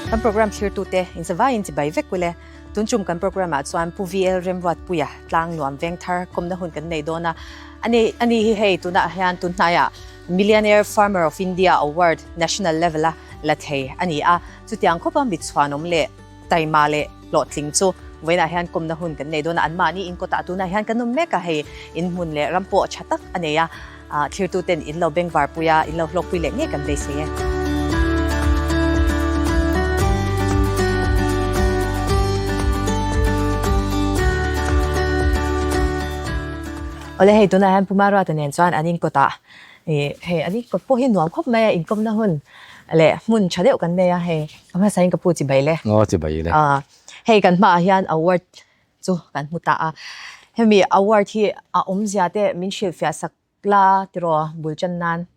Kan program thlirtute inzavaiin chibai vek ule. Tun tum kan program ah chuan Pu VL Remruatpuia tlang nuam veng thar kawmna hun kan nei dawn a. Ani ani hi hei tunah hian tun hnaiah Millionaire Farmer of India Award National level a la thei a ni a. Chutiang khawpa mitchhuanawm leh taima leh hlawhtling chu vawiinah hian kawmna hun kan nei dawn a, anmahni in kawtah tunah hian kan awm mek a, hei in hmun leh ram pawh tha tak a nei a, thlirtuten in lo bengvar pui a, in lo hlawkpui leh ngei kan beisei e. Awle hei tunah hian Puma Ruata nen chuan an in kawtah ih hei an in kawt pawh hi nuam khawp mai a, inkawmna hun leh hmun tha deuh kan nei a hei. A hmasa in ka pu chibai le. Aw chibai le. Ah hei kan hmaah hian award chu kan hmu ta a. Hemi award hi a awmzia te min hrilhfiah sak la tiraw bul chan nan.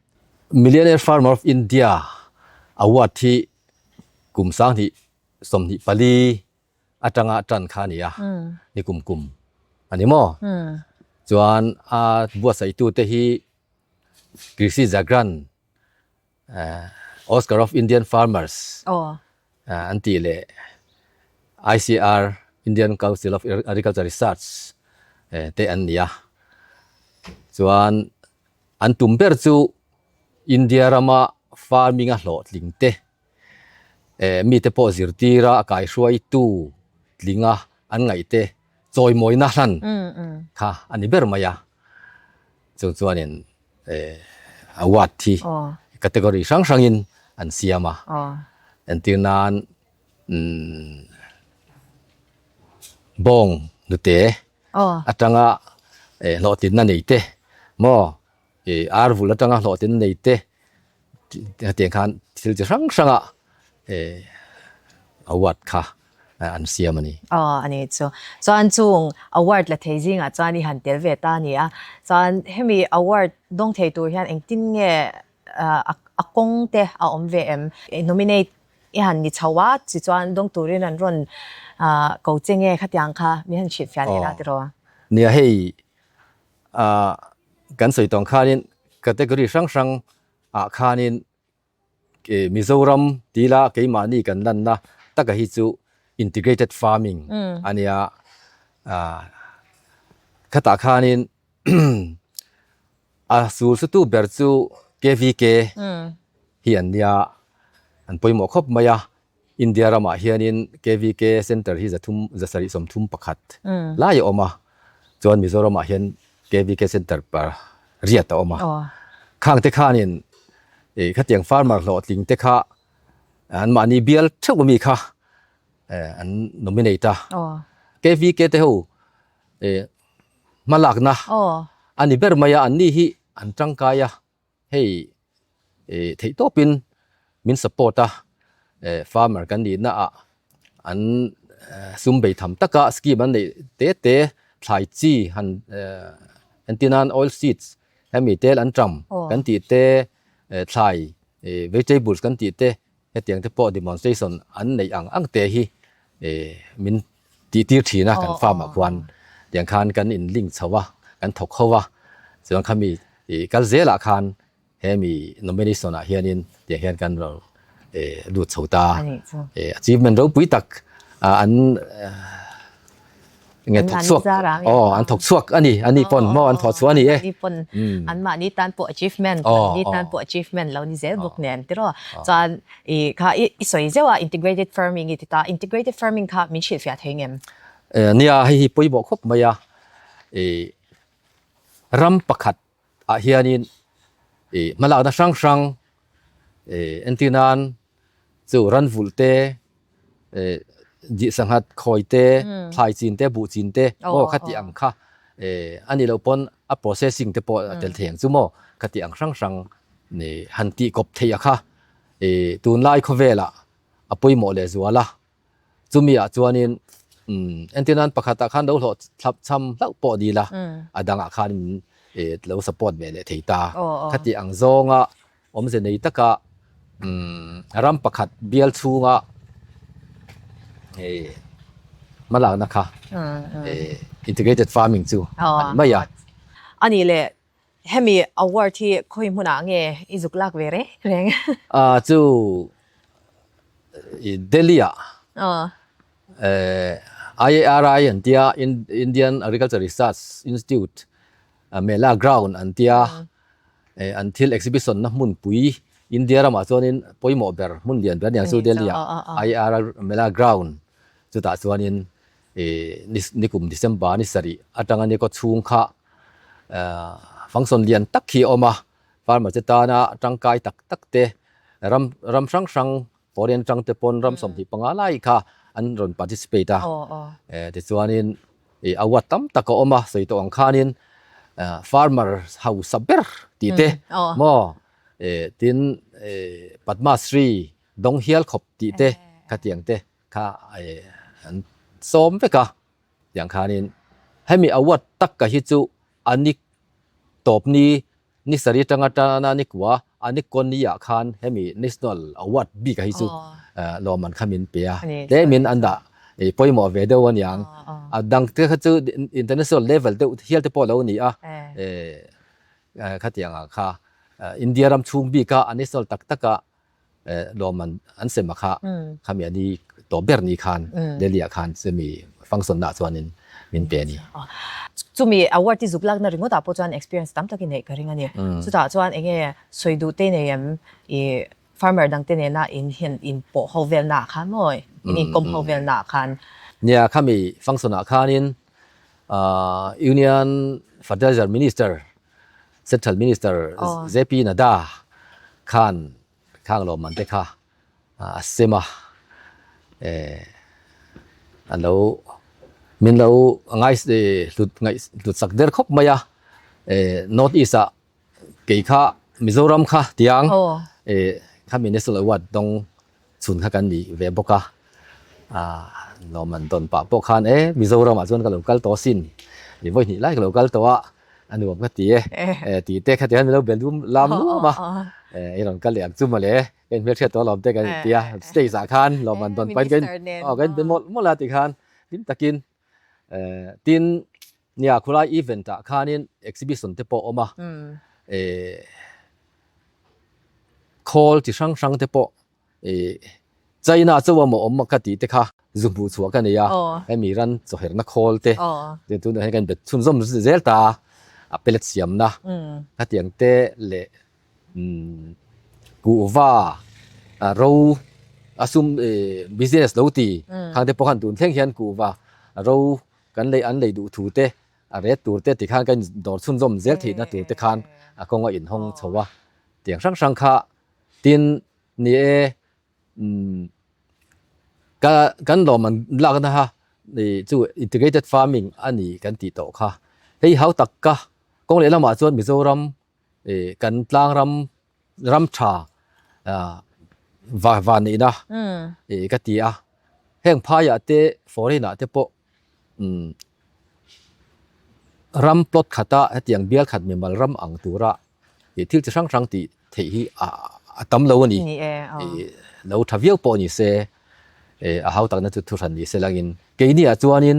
Millionaire Farmer of India award hi kum 2024 atanga tan kha a ni a, ni kum kum a ni maw? Chuan a buatsaihtu te hi Krishi Jagran Oscar of Indian Farmers an tih leh ICR, Indian Council of Agriculture Research te an ni a. Chuan an tum ber chu India rama farming a hlawhtling te mite pawh zirtira a kaihruaitu tlinga an ngaih te chawimawina hlan kha a ni ber mai a. Chung chuanin award hi category hrang hrangin an siam a, entir nan bawng hnute atanga hlawhtlinna nei te maw ar vul atanga hlawhtlinna nei te hetiang khan thil chi hrang hranga award kha an siam a ni. Aw a ni chu. Chuan chung award la thei zingah chuan i han tel ve ta a ni a. Chuan hemi award dawng thei tur hian engtin nge a kawng te a awm ve em? Nominate i han ni chho a, chi chuan dawng turin an rawn ko che nge khatiang kha min han hrilhfiah leh la tiraw? Nia hei kan sawi tawng khanin category hrang hrang ah khanin Mizoram tila keimahni kan lanna taka hi chu integrated farming a nia khatah khanin a sul sutu ber chu KVK hi an nia an pawimawh khawp mai a. India ramah hianin KVK Centre hi zathum zasarih 31 lai a awm a, chuan Mizoramah hian KVK Centre pariat a awm a. Khang te khanin ih khatiang farmer hlawhtling te kha anmahni bial theuh ami kha an nominate a. KVK te ho ih hmalakna a ni ber mai a, anni hi an tangkai a. Hei theih tawpin min support a, farmer kan nihna ah an sum bei tham taka scheme an neih te te thlai chi han entir nan oil seeds hemi tel an tam kan tih te thlai vegetables kan tih te hetiang te pawh demonstration an neih ang ang te hi min tih tir thin a kan farm ah khuan tiang khan kan in link chho a kan thawk ho a chuan khami ih kal zel ah khan hemi nomination ah hianin tiang hian kan lo eh lut chho ta eh achievement ropui tak an nge thawk chhuak aw an thawk chhuak a ni ani pawn maw an thawh chhuah a ni e an mahni tan pawh achievement mahni tan pawh achievement lo ni zel bawk nen tiraw chuan I kha i i sawi zeuh a integrated farming i ti ta, integrated farming kha min hrilhfiah thei ngem? Nia hei hi pawimawh khawp mai a, i ram pakhat ah hianin i hmalakna hrang hrang i entir nan chu ran vulh te i dih sanghat khawi te thlai chin te buh chin te aw khati ang kha i a nih loh pawn a processing te pawh a tel thei ang chu maw khati ang hrang hrang i han tih kawp theih a kha. I tunlai khawvelah a pawimawh leh zual a, chumi ah chuanin entir nan pakhatah khan lo hlawh thlap chham hlauh pawh dil a, a dangah khan min lo support ve leh thei ta. Khati ang zawnga awmze nei taka ram pakhat bial chhunga hmalakna kha integrated farming chu a ni mai a. A nih leh Hemi award hi khawi hmunah nge i zuk lak ve reng reng? Chu Delhi ah IARI an tia Indian Agriculture Research Institute Mela Ground an tia an thil exhibition na hmunpui India ramah chuanin pawimawh ber hmun lian ber aniang chu Delhi ah IARI Mela Ground chutah chuanin nikum December ni sarih atanga ni kaw chhung kha function lian tak hi a awm a farmer te tana tangkai tak tak te ram ram hrang hrang foreign atang te pawn ram 25 lai kha an rawn participate a tichuanin ih award tam tak a awm a sawi tawh ang khanin farmer hausa ber tih te maw tin Padma Shri dawng hial khawp tih te khatiang te kha an sawm vek a tiang khanin hemi award tak ka hi chu a ni tawp ni Ni sarih atanga tana ni kua a ni kawn ah khan hemi National Award bik ah hi chu lawmman kha min pe a, tlemin an dah pawimawh ve deuh aniang. A dang te kha chu international level deuh hial te pawh a lo ni a, khatiang ah kha India ram chhung bik a a national tak tak a lawmman an sem a kha khami a ni tawp ber ni khan Delhi ah khan chumi function na ah chuanin min pe a ni. Chumi award hi zuk lakna ringawt ah pawh chuan experience tam tak i neih ka ring a ni. Chutah chuan eng nge sawi duh te nei em i farmer dang te nena in hian in pawh ho vel na ah khan maw in inkawm ho vel na ah khan. Nia khami function ah khanin Union Fertilizer Minister Central Minister JP Nadda khan khang lawmman te kha a sem a, an lo min lo ngai hlut ngaih hlut sak der khawp mai a, North East ah kei kha Mizoram kha tiang khami National Award dawng chhun kha kan ni ve bawk a, lawmman dawn pah pawh khan e Mizoram ah chuan ka lo kal tawh asin, i vawi hnih lai ka lo kal tawh a, a nuam ka ti e, tih te kha tihian min lo bel dum lam nuam a, i rawn kal leh ang chu mawle, ka inhmelhriat tawh alawm te kan inti a, stage ah khan lawmman dawn pahin ka in aw ka inbe mawlh mawlh a tikhan hlim takin tin nia khulai event ah khanin exhibition te pawh a awm a, khawl chi hrang hrang te pawh ih China chu a maw awm ka tih te kha zu hmuh chhuah ka nei a, hemi ran chawherna khawl te tin tunah hian kan bet chhunzawm zel ta a, a pellet siamna khatiang te leh umm kuhva ro a sum ih business lo ti khang te pawh khan tun thleng hian kuhva ro kan lei an lei duh thu te a ret tur te tikhan kan dawr chhunzawm zel theihna tur te khan a kawng a inhawng chho a tiang hrang hrang kha tin ni e umm ka kan lawmman lakna kha ih chu integrated farming a ni kan tih tawh kha hei hau tak ka kawng leh lamah chuan Mizoram ih kan tlang ram ram tha ah va van neihna ih ka ti a heng phaiah te foreign ah te pawh umm ram plot khata hetiang bial khat mimal ram ang tura ih thil chi hrang hrang tih theih hi a tam lo a ni. Ih lo tha viau pawh ni se ih a hau takna chu thu hran ni se langin keini ah chuanin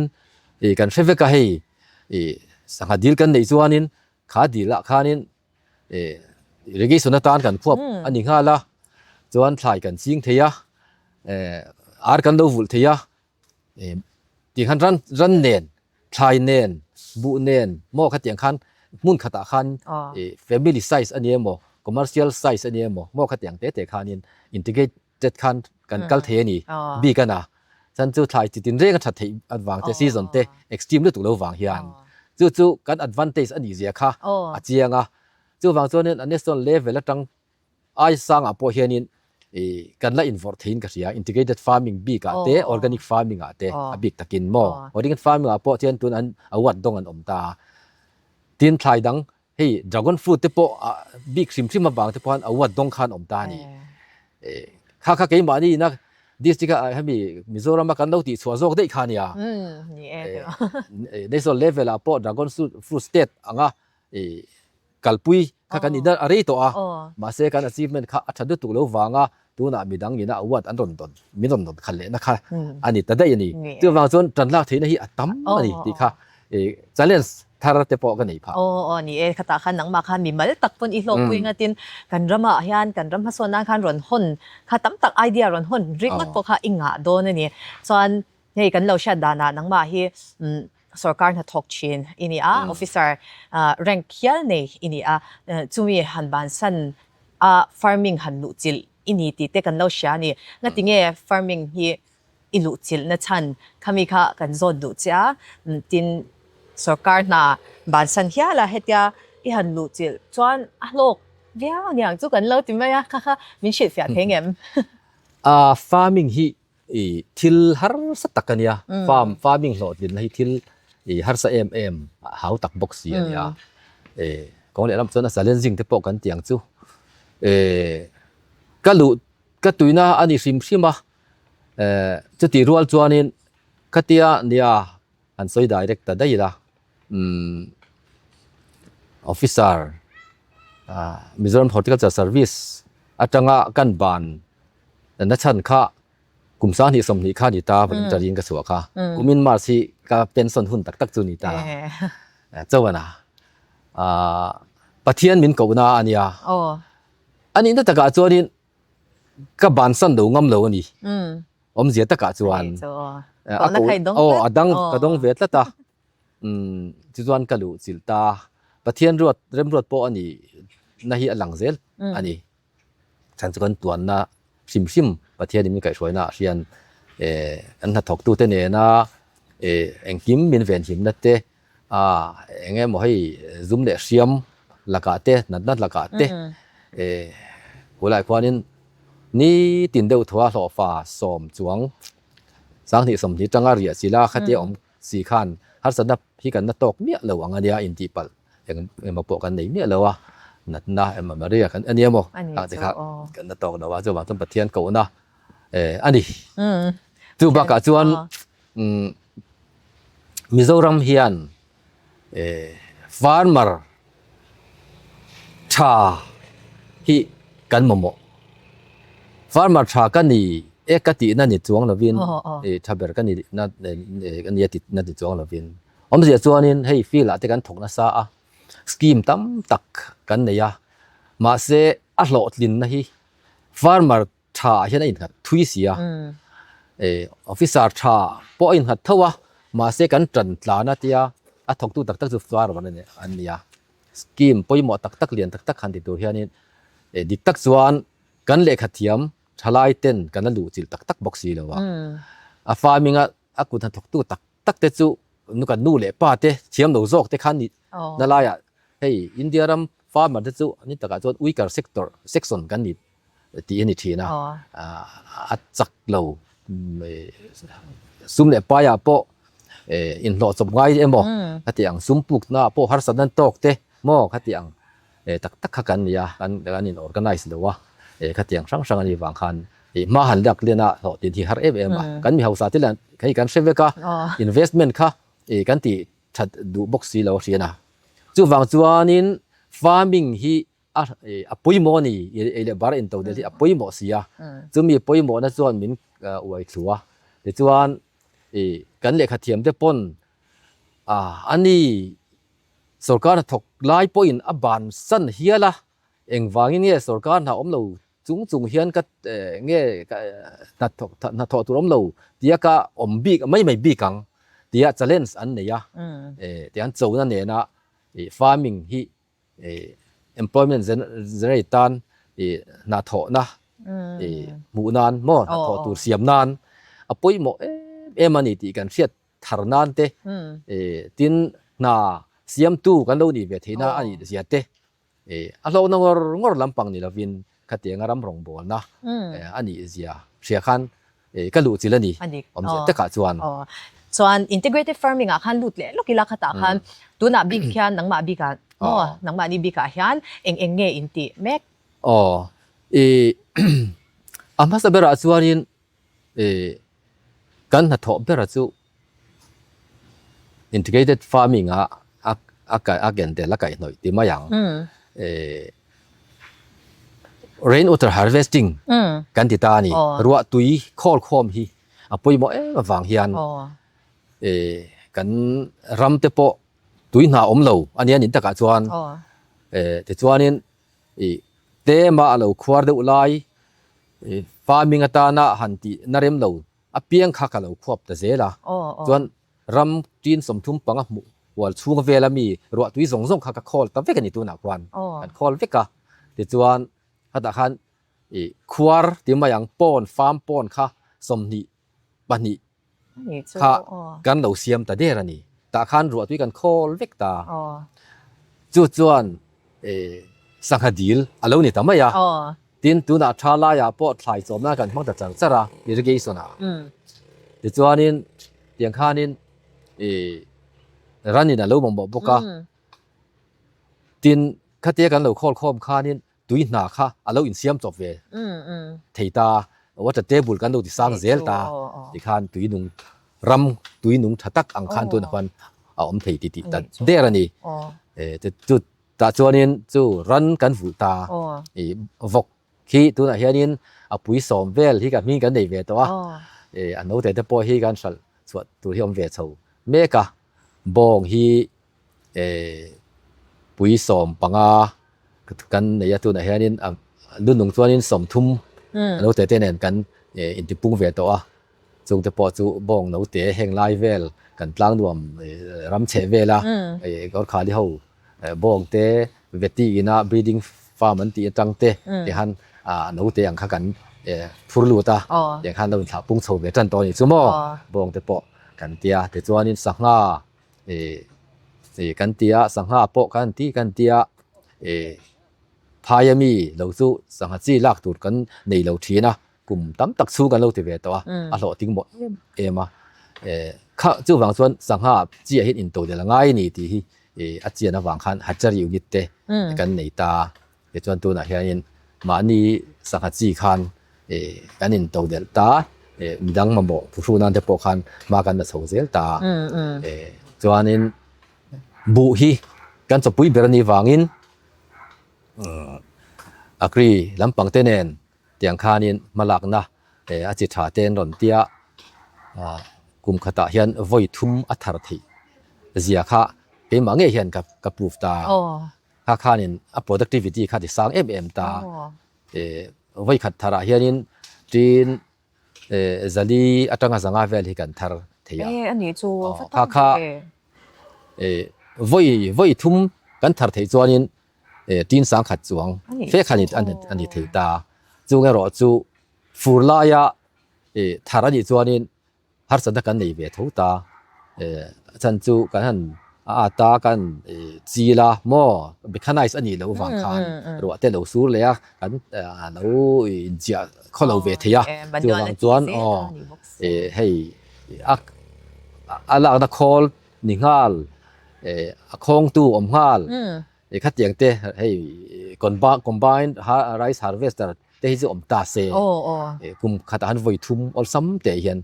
ih kan hre vek a hei ih sangha dil kan neih chuanin kha dil ah khanin ih irrigation atan kan khuap a ni nghal a chuan thlai kan ching thei a eh ar kan lo vulh thei a Tih khan ran ran nen, thlai nen, buh nen maw khatiang khan hmun khatah khan family size a ni emaw, commercial size a ni emaw maw khatiang te te khanin integrated khan kan kal thei a ni bik a na. Chuan chu thlai chi tinreng a that theih avang te season te extreme lutuk lo vang hian chu chu kan advantage a nih zia kha a chiang a. Chuvang chuanin a national level atang Ai sangah pawh hianin ih kan la invawrh theiin ka hria, integrated farming bikah te, organic farming ah te a bik takin maw. Organic farming ah pawh chuan tun an award dawng an awm ta a. Tin thlai dang hei dragon fruit te pawh a bik hrim hrim avang te pawh khan award dawng khan awm ta a ni. Kha kha keimahni ina district ah hemi Mizoram a kan lo tihchhuah zawk daih kha a nia. National level ah pawh dragon fruit state anga ih Kalpui kha kan inah a rei tawh a, mahse kan achievement kha a tha lutuk lo vanga tunah midang ina award an rawn dawn, min rawn dawn khalh lehna kha a ni ta daih a ni. Chuvang chuan tan lak theihna hi a tam a ni tih kha challenge thar te pawh ka nei phah. Aw aw ni e, khatah khan nangmah khan mimal tak pawn i hlawkpui ngatin kan ramah hian kan ram hmasawn nan khan rawn hawn kha tam tak idea rawn hawn ringawt pawh kha i ngah dawn a ni. Chuan hei kan lo hriat danah nangmah hi sorkar hnathawk thin i ni a, officer rank hial nei i ni a, chumi han bansan a farming han luhchilh i ni tih te kan lo hria a ni. Ngatinge farming hi i luhchilhna chhan khami kha kan zawt duh che a, tin sorkar hna bansan hial a hetia i han luhchilh chuan a hlawk viau aniang chu kan lo ti mai a, kha kha min hrilhfiah thei ngem? A farming hi i thil harsa tak a nia, farm farming hlawhtlinna hi thil i harsa em em hau tak bawk si a nia, e kawng lehlam chuan a challenging te pawh kan ti ang chu, e ka luh ka tuina a ni hrim hrim a. Eh, chutih rual chuanin khatia nia han sawi direct ta daih ila, umm officer ah Mizoram Horticulture Service atanga kan ban na chhan kha kum 20 sawmhnih kha ni ta voluntary in ka chhuah kha, kumin March hi ka pension hun tak tak chu ni ta chauh a, ah Pathian min kohna a nia, a nihna takah chuanin Ka bansan lo ngam lo a ni. Awmzia takah chuan a ko aw a dang ka dawng ve tlat a. Tichuan ka luh chilh ta. Pathian ruat remruat pawh a nih na hi a lang zel a ni. Chhan chu kan tuanna hrim hrim Pathianin min kaihhruaina ah hian kan hnathawktute nena engkim min venhimna te eng emaw hei zum leh hriam lakah te natna lakah te khulai khuanin nitin deuh thua hlawhfa sawm chuang 20 20 tanga riah chila khatia awm si khan harsatna hi kan na tawk miah lo ang ania intih palh eng emaw pawh kan nei miah lo a natna emaw Maria kan ania maw ang te kha kan na tawk lo a chuvang chuan Pathian kohna a ni chu bakah chuan Mizoram hian farmer tha hi kan mamawh. Farmer tha ka ni e ka tihna ni chuang lovin tha ber ka ni na nia tihna ni chuang lovin awmzia chuanin hei field ah te kan thawk nasa a, scheme tam tak kan nei a, mahse a hlawhtlinna hi farmer tha ah hian a innghat thui si a, officer tha pawh a innghat tho a, mahse kan tan tlan a tia a thawktu tak tak chu farmer an ni a, scheme pawimawh tak tak lian tak tak han ti tur hianin dik tak chuan kan lehkha thiam thalai ten kan la luh chilh tak tak bawk si lo a, a farming a a kut hnathawktu tak tak te chu nu kan nu leh pa te thiam lo zawk te khan na laiah hei India ram farmer te chu ni takah chuan weaker sector section kan ni tih a ni thin a, a chak lo sum leh paiah pawh inhlawh chawp ngai emaw khati ang sum pukna ah pawh harsatna tawk te maw khati ang tak tak kha kan ni a, kan in organize lo a, khati ang hrang hrang a nih vang khan hma han lak lian a hlawhtlin hi har em em a, kan mi hausa te lah hei kan hre vek a, investment kha kan tih that duh bawk si lo a hrian a, chuvang chuanin farming hi a a pawimawh a ni ei leh bar in to del hi a pawimawh si a chumi pawimawhna chuan min uai thlu a tichuan ih kan lehkha thiam te pawn ah ani sorkar hnathawk lai pawhin a bansan hial a engvangin nge sorkar hna awm lo chung chung hian ka nge hnathawk hnathawh tur awm lo tia ka awm bik mai mai bik ang tia challenge an nei a tiang chona nena ih farming hi Employment generate tan hnathawhna hmuh nan maw hnathawh tur siam nan a pawimawh em em a ni tih kan hriat thar nan te tin hna siamtu kan lo nih ve theihna a nih zia te a hlawhna ngawr ngawr lampang ni lovin khatianga ram rawngbawlna a nih zia hria khan ka luh chilh a ni awmzia takah chuan. Chuan integrated farming ah khan lut leh lawk ila khatah khan tunah bik hian nangmah bikah maw nangmahni bikah hian eng eng nge in tih mek? Aw i a hmasa berah chuanin i kan hnathawh bera chu integrated farming ah a a ken tel a kaihhnawih ti mai ang i Rain water harvesting kan ti ta a ni. Ruah tui khawl khawm hi a pawimawh em avang hian kan ram te pawh Tui hna awm lo a nia nin takah chuan tichuanin ih tlema a lo khuar deuh lai ih farming atana han tih na rem lo apiang kha ka lo khuap ta zel a, chuan ram tin 35 hmuh hual chhung vela mi ruah tui zawng zawng kha ka khawl ta vek a ni tunah khuan kan khawl vek a, tichuan khatah khan ih khuar ti mai ang pawn farm pawn kha 22 kha kan lo siam ta der a ni. Tah khan ruahtui kan khawl vek ta. Chu chuan sangha dil a lo ni ta mai a. Tin, tunah tha laiah pawh thlai chawmna kan hmang ta char char a, irrigation ah. Tichuanin tiang khanin ran in a lo mamawh bawk a. Tin, khatia kan lo khawl khawm khanin tui hna kha a lo insiam chawp ve thei ta, water table kan lo ti sang zel ta tikhan tui nung ram tui nung tha tak ang khan tunah khuan a awm thei ti tih ta der a ni. Chu tah chuanin chu ran kan vulh ta i vawk khi tunah hianin a pui sawm vel hi ka hming kan nei ve tawh a, a naute te pawh hi kan hralh chhuah tur hi a awm ve chho mek a, bawng hi pui 15 kan nei a tunah hianin a lunung chuanin 30 naute te nen kan intipung ve tawh a chungte pawh chu bawng naute heng lai vel kan tlang nuam ram chheh vela Gorkhali ho bawng te veti ina breeding farm an tih atang te tihan naute ang kha kan phur lut a tiang khan lo inthlah pung chho ve tan tawh a nih chu maw bawng te pawh kan tia tichuanin sangha Ih kan ti a, sangha pawh kan ti kan ti a, ih phai ami lo chu sangha chi lak tur kan nei lo thin a, kum tam tak chhung kan lo ti ve tawh a, a hlawhtling mawh em em a, ih kha chuvang chuan sangha chi ah hian intodelh a ngai a ni tih hi ih a chian avang khan hatchery unit te kan nei ta a, tichuan tunah hianin mahni sangha chi khan Ih kan intodelh ta, ih midang mamawh phuhru nan te pawh khan hma kan la chho zel ta. Ih chuanin buh hi kan chawpui ber a nih vangin agri lampang te nen tiang khanin hma lakna ih a chi tha te an rawn tia ah kum khatah hian vawi thum a thar theih zia kha keimah ngei hian ka proof ta. Kha khanin a productivity kha ti sang em em ta. Vawi khat tharah hianin tin zali atanga zanga vel hi kan thar thei a. Kha kha vawi vawi thum kan thar theih chuanin tin sangkhat chuang fe khan a ni thei ta. Chung erawh chu fur laia thar a nih chuanin harsatna kan nei ve tho ta eh a chhan chu kan han a at a kan ih chil a maw mechanized a nih loh vang khan ruah te lo sur leh a kan a lo ih inchiah khaw lo ve thei a chuvang chuan aw ih hei a a lakna khawl ni nghal eh a khawngtu awm nghal ih khatiang te hei combined rice harvester te hi chu awm ta se kum khatah han vawi thum awlsam teh hian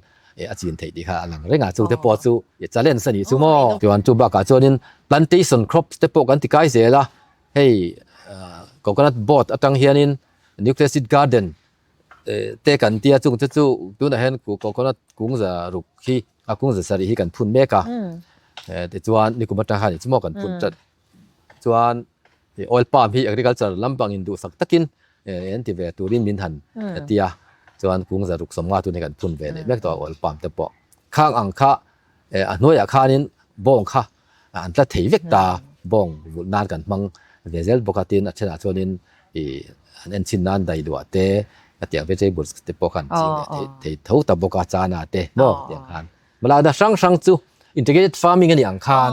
a chin theih tih kha a lang reng a chu te pawh chu challenge a nih chu maw chuan chu bakah chuanin plantation crops te pawh kan ti kai zel a hei coconut board atang hianin nuclear seed garden te kan tia chung te chu tunah hian coconut kung za ruk hi a kung za sarih hi kan phun mek a tichuan nikum atang khan chu maw kan phun tan chuan Oil palm hi agriculture lampangin duhsak takin an ti ve turin min han ti a, chuan kung 650 tun hi kan phun ve leh mek tawh a oil palm te pawh. Khang ang kha a hnuaiah khanin bawng kha an tla thei vek ta, bawng vulh nan kan hmang ve zel bawk a, tin a thenah chuanin ih an enchhin nan daiduah te hetiang vegetables te pawh khan ching leh thei tho ta bawk a, chana te maw tiang khan. Malakna hrang hrang chu integrated farming a nih ang khan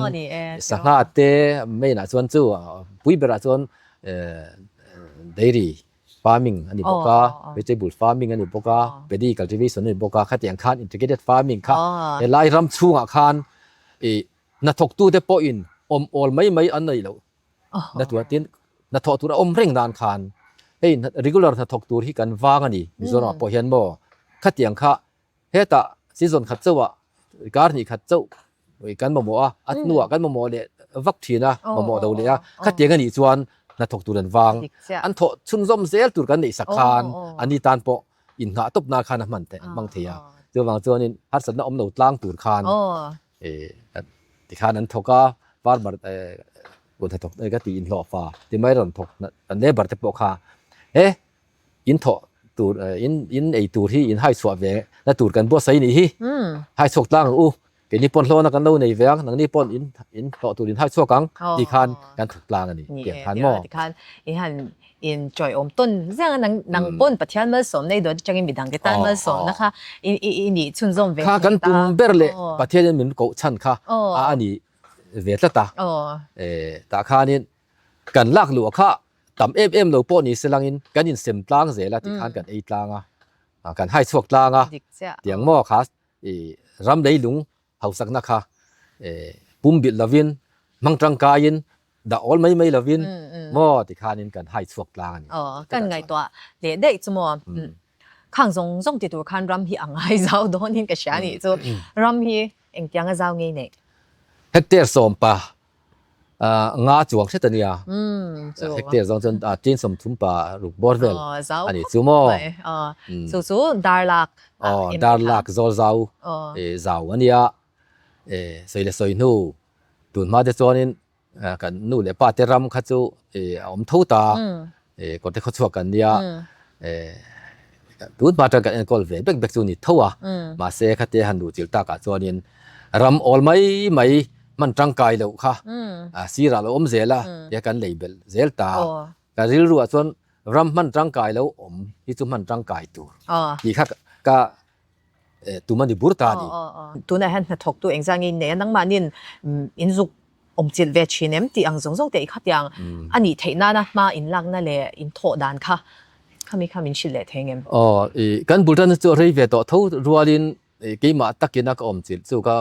sangha te main ah chuan chu pui berah chuan dairy farming a ni bawk a, vegetable farming a ni bawk a, paddy cultivation a ni bawk a, khatiang khan integrated farming kha helai ram chhungah khan ih hnathawktu te pawhin awm awl mai mai an neih loh na tur tin hnathawh tur a awm reng nan khan hei regular hnathawk tur hi kan vang a ni Mizoram ah pawh hian maw khatiang kha Hetah season khat chauhah kar hnih khat chauh kan mamawh a, a hnuah kan mamawh leh vak thin a, mamawh lo leh a, khatiang a nih chuan hnathawk tur an vang. An thawh chhunzawm zel tur kan neih sak khan an ni tan pawh inngah tawp nan khan a hman theih, an hmang thei a. Chuvang chuanin harsatna awm lo tlang tur khan tikhan an thawk a. Farmer kut hnathawk ka tih inhlawhfa ti mai rawn thawk kan labour te pawh kha he in thawh tur in in ei tur hi in hai chhuah ve na tur kan buatsaih nih hi hai chhuak tlang ang u keini pawn hlawna kan lo nei ve ang nangni pawn in in hlawh tur in hai chhuak ang tih khan kan thawk tlang a ni tiang khan maw. Tikhan i han in chawiawm tawn zeng a nang nang pawn Pathian malsawm nei dawn atangin midang te tan malsawmna kha i i nih chhunzawm ve kha kan tum ber leh Pathianin min koh chhan kha a ani ve tlat a tah khanin kan lak luh kha tam em em lo pawh ni se langin kan insem tlang zel a tikhan kan ei tlang a kan hai chhuak tlang a tiang maw kha i ram leilung hausakna kha pum bilh lovin hmang tangkaiin dah awl mai mai lovin maw tikhanin kan hai chhuak tlang a ni. Aw kan ngaihtuah leh daih chu maw khang zawng zawng ti tur khan ram hi a ngai zau dawnin ka hria a nih chu ram hi engtianga zau ngei neih. Hectare sawmpa Nga chuang hret a nia. Hectare zawng chuan tin 35 ruk bawr vel a ni chu maw? Chu chu darlak. Aw, darlak zawl zau zau a nia. Sawi leh sawi hnu tun hma te chuanin kan nu leh pa te ram kha chu a awm tho ta. Kawrte khawchhuak kan nia. Tun hma atang kan enkawl ve bek bek chu ni tho a, mahse khate han luh chilh takah chuanin ram awl mai mai hman tangkai loh kha sirah lo awm zel a tia kan lei belh zel ta. Ka rilruah chuan ram hman tangkai lo awm hi chu hman tangkai tur tih kha ka tum a ni bur ta a ni. Tunah hian hnathawktu engzah nge in nei a, nangmahniin in zuk awm chilh ve thin em tih ang zawng zawng te i khatiang a nih theih nana hma in lakna leh in thawh dan kha khami kha min hrilh leh thei ngem? Aw, i kan bul tan chu a rei ve tawh tho rualin keimah takina ka awm chilh chu ka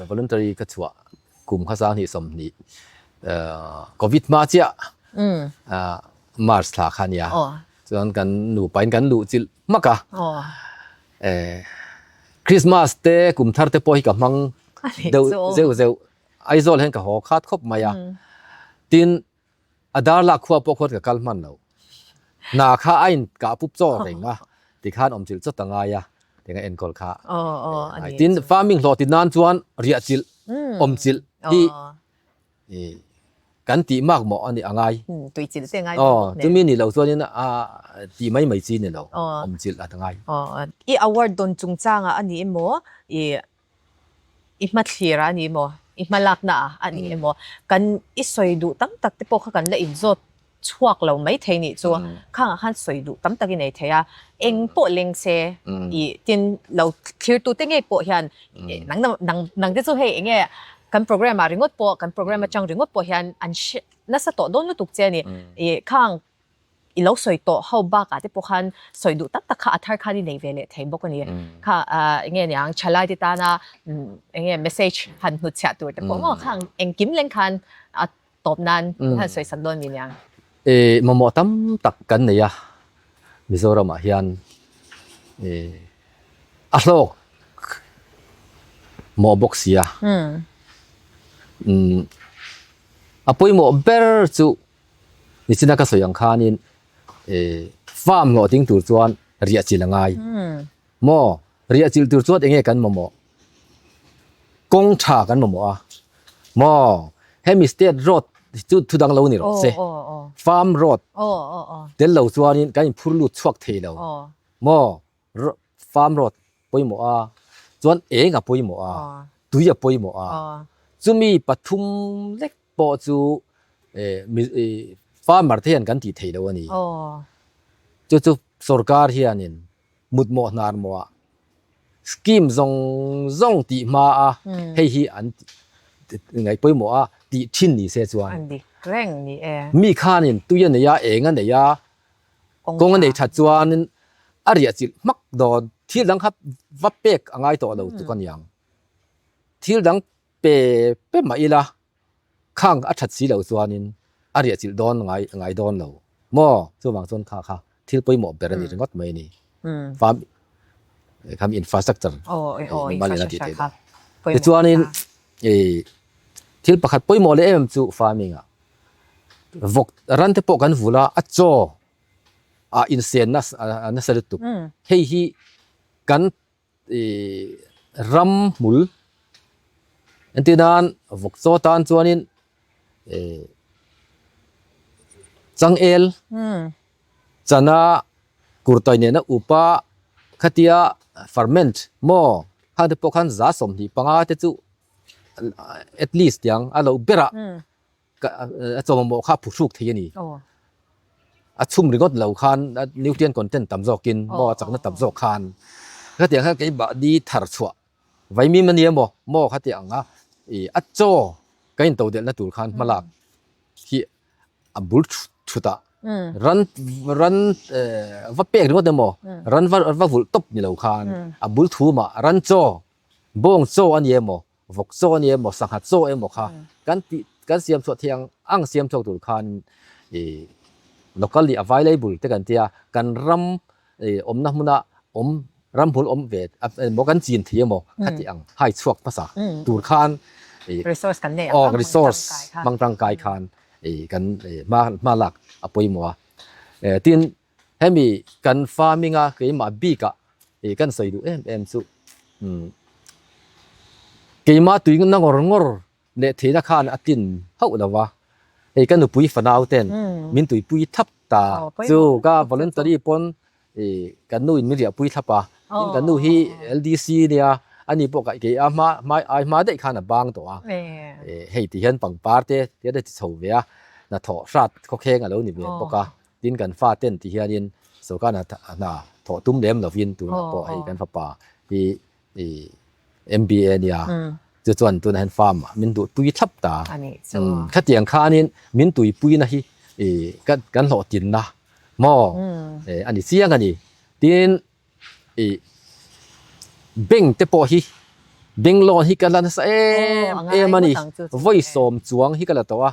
voluntary ka chhuah kum kha 2020 covid hma chiah March thla kha nia chuan kan nupa in kan luh chilh hmak a. Christmas te kum thar te pawh hi ka hmang deuh zeuh zeuh Aizawl hian ka haw khat khawp mai a, tin a dar lak khua pawh khuan ka kal hman lo. Hna kha a in kah pup chaw reng a, tikhan awm chilh chawt a ngai a, tinga enkawl kha a ngai. Tin farming hlawh ti nan chuan riah chilh, awm chilh hi kan tih mak mawh a nih a ngai. Tui chilh te ngai bawk nen. Chumi ni lo chuanin a tih mai mai chi ni lo, awm chilh a ngai. I award dawn chungchangah a ni emaw, i I hmathlir a ni maw? I hmalakna a ni emaw? Kan i sawi duh tam tak te pawh kha kan la inzawt chhuak lo mai thei nih chu. Khangah khan sawi duh tam tak i nei thei a, eng pawh leng se i tin lo thlirtu te ngei pawh hian nang nang nang te chu hei eng nge kan program ah ringawt pawh kan program atang ringawt pawh hian an hre nasa tawh dawn lutuk che a ni. I khang I lo sawi tawh ho bakah te pawh khan sawi duh tak tak kha a thar khan i nei ve leh thei bawk a ni. Kha eng nge niang thalai te tana eng nge message han hnutchhiah tur te pawh maw khang engkim leng khan a tawp nan han sawi sak dawn mi niang. E mamawh tam tak kan nei a Mizoramah hian e a hlawk mawh bawk sia. A pawimawh ber chu Nichina ka sawi ang khanin farm hlawhtling tur chuan riah chilh a ngai. Maw? Riah chilh tur chuan enge kan mamawh? Kawng tha kan mamawh a. Maw? Hemi state road hi chu thu dang lo ni rawh se. Farm road tel lo chuanin kan inphur lut chhuak thei lo. Maw? Farm road pawimawh a, chuan eng a pawimawh a, tui a pawimawh a. Chumi pathum lek pawh chu farmer te hian kan tih theih loh a ni. Chu chu sorkar hianin mutmawh hnar mawhah scheme zawng zawng tih hma a hei hi an ngaih pawimawh a tih thin ni se chuan mi khanin tui a nei a, eng a nei a, kawng a nei that chuanin a riah chilh hmak dawn. Thil dang kha va pek a ngai tawh lo tuk a niang. Thil dang Pe pe mah ila, khang a that si loh chuanin a riah chilh dawn ngai ngai dawn lo maw? Chuvang chuan kha kha thil pawimawh ber a ni ringawt mai a ni. Farm kham infrastructure mimal in a tih theih dah. Tichuanin thil pakhat pawimawh leh em em chu farming ah vawk ran te pawh kan vul a, a chaw ah insen nasa lutuk. Hei hi kan I ram hmul entir nan vawk chaw tan chuanin Changel chana kurtai nena upa khatia ferment maw khang te pawh khan 25% te chu at least tiang a lo berah a chawmawmawh kha phuhruk thei a ni. A chhum ringawt lo khan nutrient content tam zawkin maw a chakna tam zawk khan khatiang khan keimahni thar chhuah Vaimim a ni emaw maw kha tih ang a, ih a chaw ka in to delhna tur khan hmalak hi a bul thut a, ran ran va pek ringawt emaw ran va va vulh tawp ni lo khan a bul thumah ran chaw bawng chaw a ni emaw vawk chaw a ni emaw sangha chaw emaw kha kan tih kan siam chhuah theih ang ang siam chhuak tur khan ih locally available te kan tia kan ram ih awmna hmuna awm ramhmul awm ve emaw kan chin thei emaw khati ang hai chhuak hmasa tur khan resource kan nei aw resource hmang tangkai khan kan hma hma lak a pawimawh a tin hemi kan farming a keimah bik ah kan sawi duh em em chu keimah tui na ngawr ngawr leh theihna khan a tlin hauh lo va, hei ka nupui fanau ten min tuipui thlap ta chu ka voluntary pawn kan nu in min riahpui thlap a, tin kan nu hi LDC nia ani pawh kaih kei a hma hma ai hma daih khan a bang tawh a, hei ti hian pangpar te ti a ti chho ve a, hnathawh hrat khawkheng a lo ni ve bawk a, tin kan fa ten ti hianin sorkar hna thawh tum lem lovin tunah pawh hei kan fapa hi MBA nia chu chuan tunah hian farm ah min duh tui thlap ta khatiang khanin min tuipuina hi kan hlawhtinna maw a ni chiang a ni tin bank te pawh hi bank loan hi ka la nasa em em a ni vawi sawm chuang hi ka la tawh a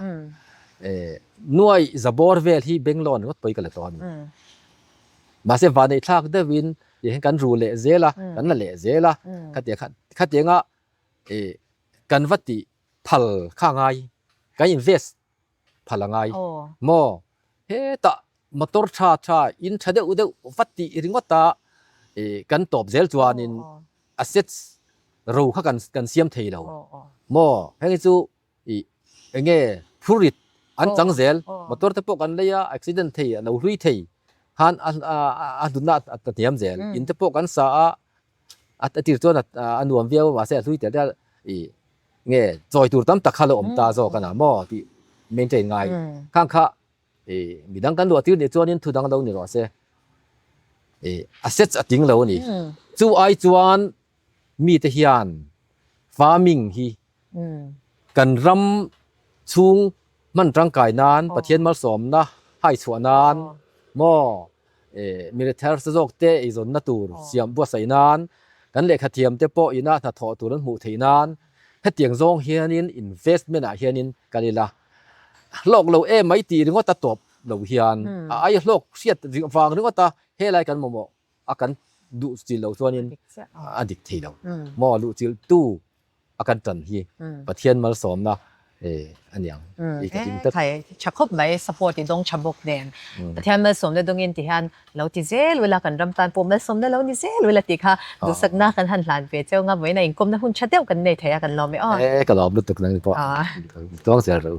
nuai za bawr vel hi bank loan ringawt pawh hi ka la tawh a ni mahse vanneih thlak deuhin Tih hian kan ru leh zel a, kan la leh zel a, khatiang kha khatianga ih kan va tih phal kha a ngai, kan invest phal a ngai maw? Hetah motor tha tha in tha deuh deuh va tih ringawt a ih kan tawp zel chuanin assets ro kha kan kan siam thei lo maw? Heng hi chu ih eng nge phurrit an chang zel motor te pawh kan lei a accident thei a lo hlui thei khan a a hlutna a hniam zel in te pawh kan sa a a tir chuan a nuam viau a mahse a hlui tel tel ih nge chawi tur tam tak kha lo awm ta zawk a na maw tih maintain ngai khang kha ih midang kan luah tir nih chuanin thu dang lo ni rawh se ih assets a ting lo a ni chu ai chuan mite hian farming hi Kan ram chhung hman tangkai nan Pathian malsawmna hai chhuah nan maw military te zawk te eizawnna tur siam buatsaih nan kan lehkha thiam te pawh ina hnathawh tur an hmuh theih nan hetiang zawng hianin investment ah hianin kal ila hlawk lo em mai tih ringawt a tawp lo hian a ai hlawk hriat vang ringawt a helai kan mamawh a kan duh chil lo chuanin a dik thei lo maw luh chilh tu a kan tan hi Pathian malsawmna a niang i ka ring tlat. Thai tha khawp mai support i dawng tha bawk nen Pathian malsawmna dawngin ti hian lo ti zel ula kan ram tan pawh malsawmna lo ni zel ula tih kha duhsakna kan han hlan ve cheu nga vawiin a inkawmna hun tha deuh kan nei thei a kan lawm e aw. E ka lawm lutuk nang pawh tuang zel ro.